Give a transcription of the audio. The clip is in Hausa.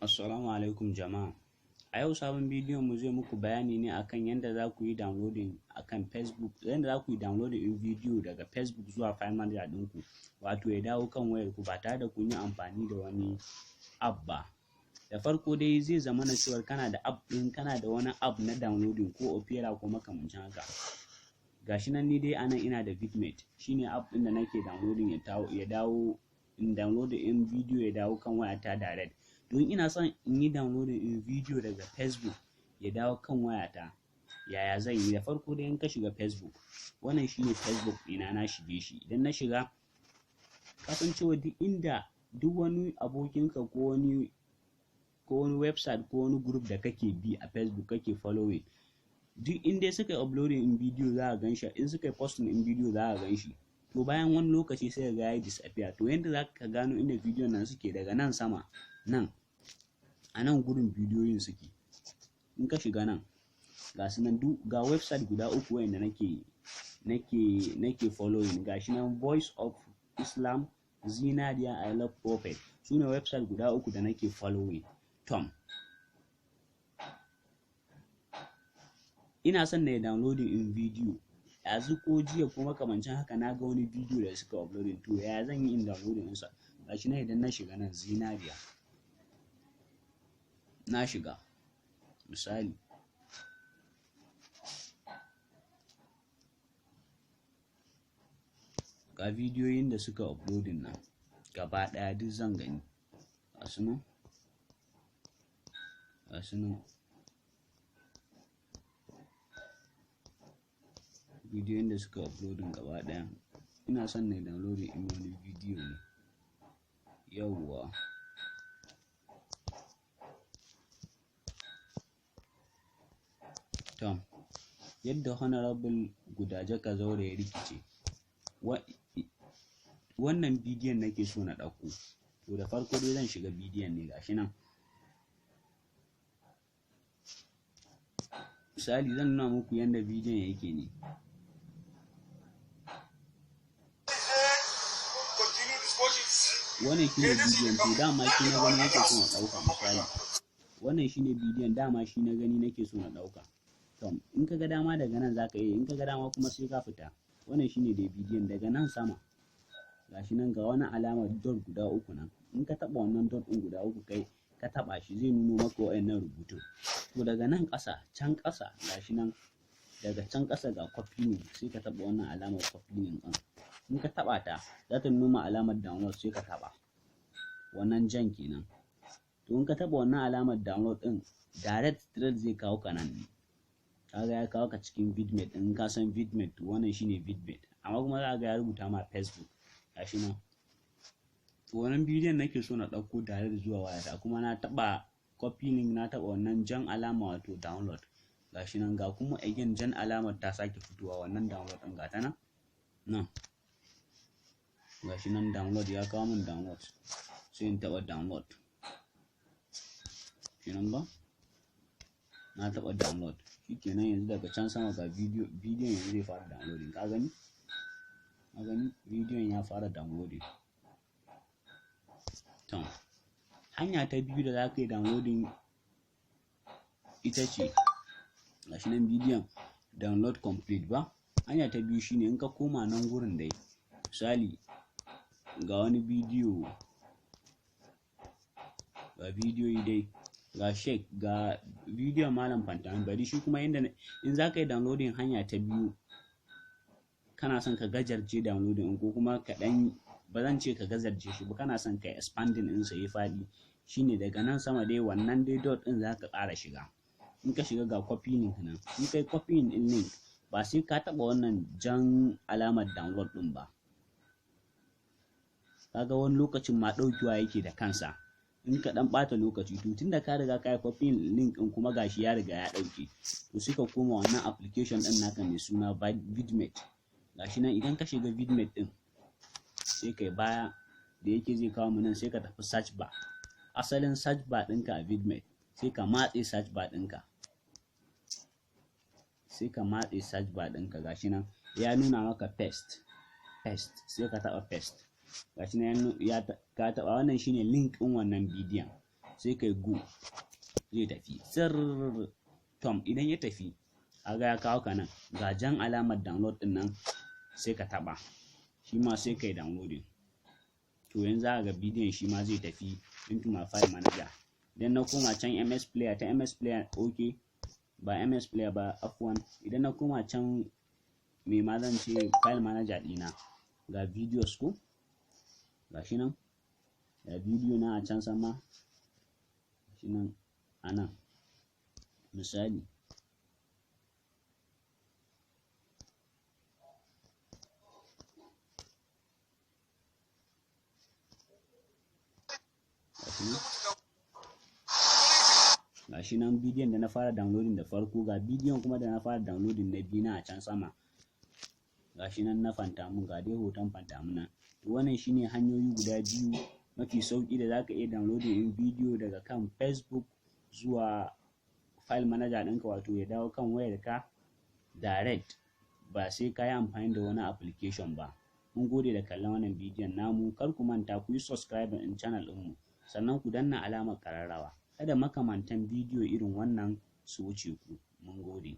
Assalamu alaikum jama'a. A yau sabon bidiyon mu zai muku bayani ne akan yadda za ku yi downloading akan Facebook, yadda za ku yi downloading ɗin bidiyo daga Facebook zuwa file manager ɗinku, wato ya dawo kan wayarku ba tare da kun yi amfani da wani app ba. Da farko dai zai zamana cewar kana da app ɗin, kana da wani app na downloading ko Opera ko makamancin haka. Gashi nan ni dai anan ina da Vidmate, shine app ɗin da nake downloading ya dawo in downloading ɗin bidiyo ya dawo kan wayata direct. Don ina son in yi downloading ɗin bidiyo daga Facebook ya dawo kan wayata, yaya zan yi? Da farko dai in ka shiga Facebook, wannan shine Facebook ɗina, na shige shi. Idan na shiga, ka san cewa duk inda duk wani abokinka ko wani website ko wani group da kake bi a Facebook kake following, duk inda suka yi uploading ɗin bidiyo za ka gan shi, in suka yi posting ɗin bidiyo za ka gan shi. To bayan wani lokaci sai ka ga ya disappear. To yanda za ka gano inda bidiyon nan suke, daga nan sama nan, a nan gurin bidiyoyin suke. In ka shiga nan, ga su nan duk, ga website guda uku wayanda nake following. Ga shi nan Voice of Islam, Zinariya, I Love Prophet, su ne website guda uku da nake following. Tom, ina son na yi downloading ɗin bidiyo yanzu ko jiya ko makamancin haka, na ga wani bidiyo da suka uploading. To yaya zan yi in downloading ɗinsa? Ga shi nan, idan na shiga nan Zinariya, na shiga misali, ga bidiyoyin da suka uploading nan gaba ɗaya duk zan gani. Ga su nan, ga su nan bidiyoyin da suka uploading gaba ɗaya. Ina son na yi downloading ɗin wani bidiyo ne. Yawwa, tom, yadda Honorable Gudaji Kazaure ya rikice. Wannan bidiyon nake so na ɗauko. To da farko dai zan shiga bidiyon ne, gashi nan. Misali zan nuna muku yanda bidiyon yake ne. Wannan shine bidiyon, to dama shi na gani nake so na ɗauka misali. Wannan shine bidiyon, dama shi na gani nake so na ɗauka. To in ka ga dama daga nan zaka iya, in ka ga dama kuma sai ka fita. Wannan shine dai bidiyon. Daga nan sama, gashi nan, ga wani alamar dot guda uku nan. In ka taɓa wannan dot ɗin guda uku, kai ka taɓa shi, zai nuno maka wa'innan rubutun. To daga nan ƙasa, can ƙasa, gashi nan, daga can ƙasa ga copy link, sai ka taɓa wannan alamar copy link ɗin. In ka taɓa ta, za ta nuno ma alamar download, sai ka taɓa wannan jan kenan. To in ka taɓa wannan alamar download ɗin, direct straight zai kawo ka nan ne. Kaga ya kawo ka cikin Vidmate. In ka san Vidmate, to wannan shine Vidmate, amma kuma za ka ga ya rubuta ma Facebook. Gashi nan. To wannan bidiyon nake so na ɗauko direct zuwa wayata, kuma na taɓa copy link, na taɓa wannan jan alama, wato download. Gashi nan, ga kuma again jan alamar ta sake fitowa, wannan download ɗin, ga ta nan nan. Gashi nan download, ya kawo min download, sai in taɓa download kenan. Ba na taɓa download, shikenan. Yanzu daga can sama ga bidiyo, bidiyon yanzu zai fara downloading. Ka gani, ka gani, bidiyon ya fara downloading. To hanya ta biyu da za ka yi downloading ita ce, gashi nan bidiyon download complete ba. Hanya ta biyu shine in ka koma nan gurin dai, misali ga wani bidiyo, ga bidiyoyi dai, ga Sheik, ga bidiyon Malam Pantami. Bari shi kuma yanda in za ka yi downloading, hanya ta biyu, kana son ka gajarce downloading ko kuma ka ɗan, ba zan ce ka gajarce shi ba, kana son ka expanding ɗinsa ya faɗi, shine daga nan sama dai, wannan dai dot ɗin za ka ƙara shiga. In ka shiga, ga copy link nan. In kai copy ɗin link, ba sai ka taɓa wannan jan alamar download ɗin ba. Kaga wani lokacin ma ɗaukewa yake da kansa in ka ɗan ɓata lokaci. To tunda ka riga ka yi copy link ɗin, kuma gashi ya riga ya ɗauke, to sai ka koma wannan application ɗin naka mai suna Vidmate. Gashi nan, idan ka shiga Vidmate ɗin, sai kai baya da yake zai kawo mu nan, sai ka tafi search bar, asalin search bar ɗinka a Vidmate, sai ka matse search bar ɗinka, sai ka matse search bar ɗinka. Gashi nan ya nuna maka paste, paste, sai ka taɓa paste. Gashi nan ya ka taɓa, wannan shine link ɗin wannan bidiyon. Sai kai go, zai tafi sirr. Tom, idan ya tafi, kaga ya kawo ka nan, ga jan alamar download ɗin nan, sai ka taɓa shi ma, sai kai downloading. To, yanzu za ga bidiyon shi ma zai tafi into my file manager. Idan na koma can MS Player, ta MS Player, okay, ba MS Player ba, afwan, idan na koma can, me ma zan ce, file manager ɗina, ga videos ko, gashi nan, ga bidiyo na a can sama, gashi nan a nan misali. Gashi nan bidiyon da na fara downloading da farko, ga bidiyon kuma da na fara downloading na biyu na a can sama, gashi nan na Fantamun, ga dai hoton Fantamun nan. To, wannan shine hanyoyi guda biyu mafi sauƙi da zaka iya downloading ɗin bidiyo daga kan Facebook zuwa file manager ɗinka, wato ya dawo kan wayarka direct, ba sai ka yi amfani da wani application ba. Mun gode da kallon wannan bidiyon namu. Kar ku manta ku yi subscribe ɗin channel ɗinmu, sannan ku danna alamar ƙararrawa, kada makamantan bidiyo irin wannan su wuce ku. Mun gode.